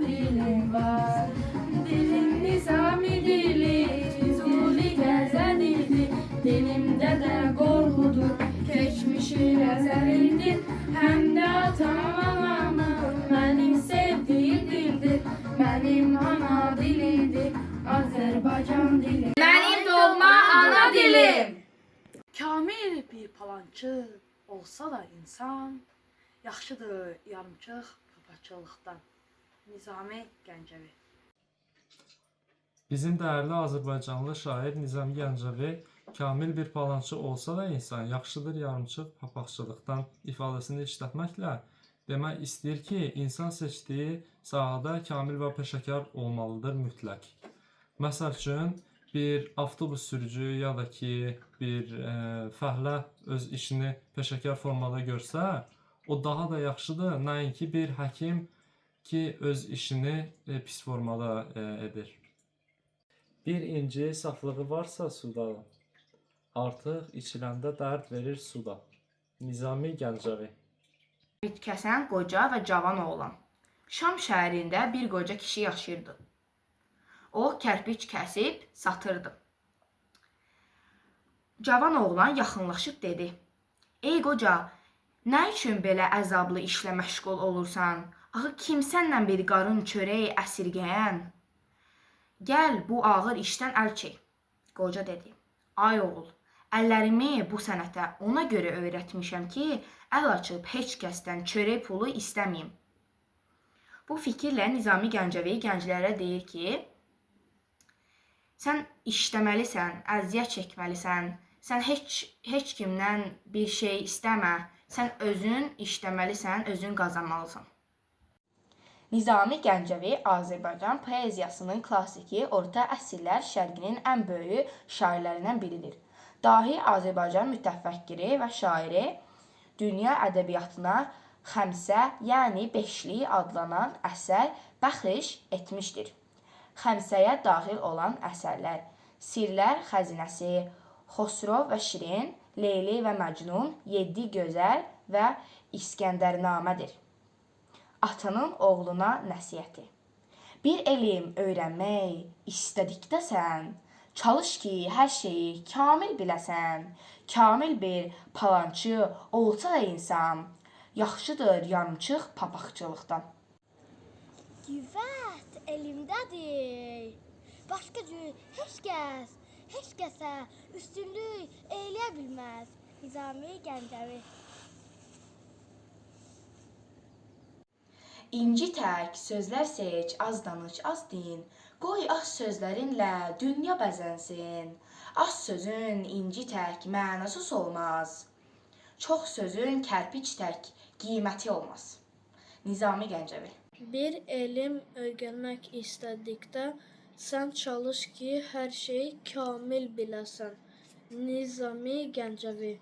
dilim var. Dilim Nizami dili, Füzuli Qəzəlidir. Dilimdə də qorxudur, keçmişin əzəlidir. Həm də atam anamın mənim sevdiyi dildir. Mənim ana dilidir, Azərbaycan dili. Mənim doğma ana dilim. Kamil bir palançı olsa da insan, yaxşıdır yarımçıq papaqçılıqdan. Nizami Gəncəvi. Bizim dəyərli Azərbaycanlı şair Nizami Gəncəvi kamil bir palançı olsa da insan, yaxşıdır yarımçıq papaqçılıqdan ifadəsini işlətməklə demək istəyir ki, insan seçdiyi sahədə kamil və peşəkar olmalıdır mütləq. Məsəl üçün, bir avtobus sürücü ya da ki, bir fəhlə öz işini peşəkar formada görsə, o daha da yaxşıdır, nəinki bir həkim ki, öz işini pis formada edir. Bir inci saflığı varsa suda, artıq içiləndə dərd verir suda. Nizami Gəncəvi. Kəsən qoca və cavan oğlan. Şam şəhərində bir qoca kişi yaşayırdı. O kərpic kəsib satırdı. Cavan oğlan yaxınlaşıb dedi: "Ey qoca, nə üçün belə əzablı işlə məşğul olursan? Axı kim səndən bir qarın çörək əsirgəyən? Gəl bu ağır işdən əl çək." Qoca dedi: "Ay oğul, əllərimi bu sənətə ona görə öyrətmişəm ki, əl açıb heç kəsdən çörək pulu istəməyim." Bu fikirlə Nizami Gəncəvi gənclərə deyir ki, sən işləməlisən, əziyyət çəkməlisən, sən heç kimdən bir şey istəmə, sən özün işləməlisən, özün qazanmalısan. Nizami Gəncəvi Azərbaycan poeziyasının klassiki orta əsrlər şərqinin ən böyük şairlərindən biridir. Dahi Azərbaycan mütəfəkkiri və şairi dünya ədəbiyyatına Xəmsə, yəni beşlik adlanan əsər bəxş etmişdir. Xəmsəyə daxil olan əsərlər: Sirlər Xəzinəsi, Xosrov və Şirin, Leyli və Məcnun, Yeddi Gözəl və İskəndərnamədir. Atanın oğluna nəsihəti. Bir elm öyrənmək istədikdə sən, çalış ki, hər şeyi kamil biləsən. Kamil bir palançı olsa da insan, yaxşıdır yarımçıq papaqçılıqdan. Qüvvət elimdədir. Başqa cür heç kəs, heç kəsə üstünlük eləyə bilməz. Nizami Gəncəvi. İnci tək sözlər seç, az danış, az din. Qoy az sözlərinlə dünya bəzənsin. Az sözün inci tək mənası solmaz. Çox sözün kərpic tək qiyməti olmaz. Nizami Gəncəvi. Bir elm öyrənmək istədikdə sən çalış ki, hər şeyi kamil biləsən. Nizami Gəncəvi.